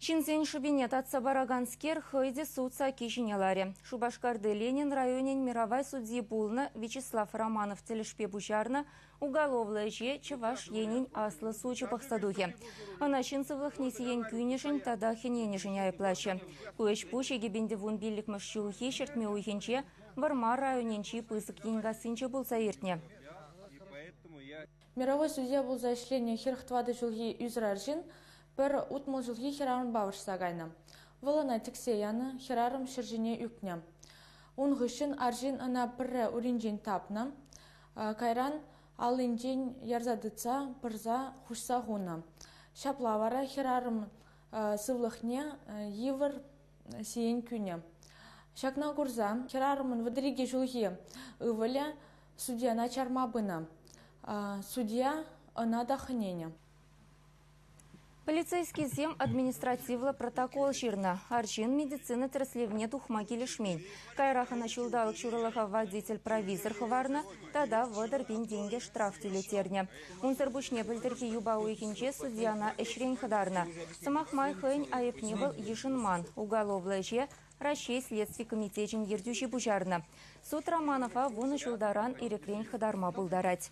Ҫынсен шӑпине татса параканскер хӑй те суд сакки ҫине ларӗ. Шупашкарти Ленин районӗн миравай судйи пулнӑ Вячеслав Романов тӗлӗшпе пуҫарнӑ уголовлӑ ӗҫе Чӑваш Енӗн Аслӑ сучӗ пӑхса тухӗ. Ӑна ҫын сывлӑхне сиен кӳнӗшӗн тата хӗненӗшӗн айӑплаҫҫӗ. Ку ӗҫ-пуҫ 2015-мӗш ҫулхи ҫӗртме уйӑхӗнче Вӑрмар районӗнчи Пысӑк Енкассинче пулса иртнӗ. Мировой судья пулса ӗҫленӗ 44 ҫулхи ӳсӗр арҫын пӗр 60 ҫулхи хӗрарӑмпа вӑрҫса кайнӑ. Вӑл ӑна тӗксе янӑ, хӗрарӑм ҫӗр ҫине ӳкнӗ. Ун хыҫҫӑн арҫын ӑна пӗрре уринчен тапнӑ, кайран аллинчен ярса тытса пӑрса хуҫса хунӑ. Ҫапла вара хӗрарӑм сывлӑхне йывӑр сиен кӳнӗ. Ҫакна курса хӗрарӑмӑн 32 ҫулхи ывӑлӗ судьяна чарма пынӑ. Судья ӑна та хӗненӗ. Полицейскисем административлӑ протокол ҫырнӑ. Арҫын медицина тӗрӗслевне тухма килӗшмен. Каярах ӑна ҫулталӑк ҫурӑлӑха водитель прависӗр хӑварнӑ тата 30 пин тенкӗ штраф тӳлеттернӗ. Унсӑр пуҫне пӗлтӗрхи юпа уйӑхӗнче судьяна ӗҫрен хӑтарнӑ. Сӑмах май, хӑйӗн айӑпне вӑл йышӑнман. Уголовлӑ ӗҫе Раҫҫей Следстви комитечӗн ертӳҫи пуҫарнӑ. Суд Романова 10 ҫултаран ирӗкрен хӑтарма пултарать.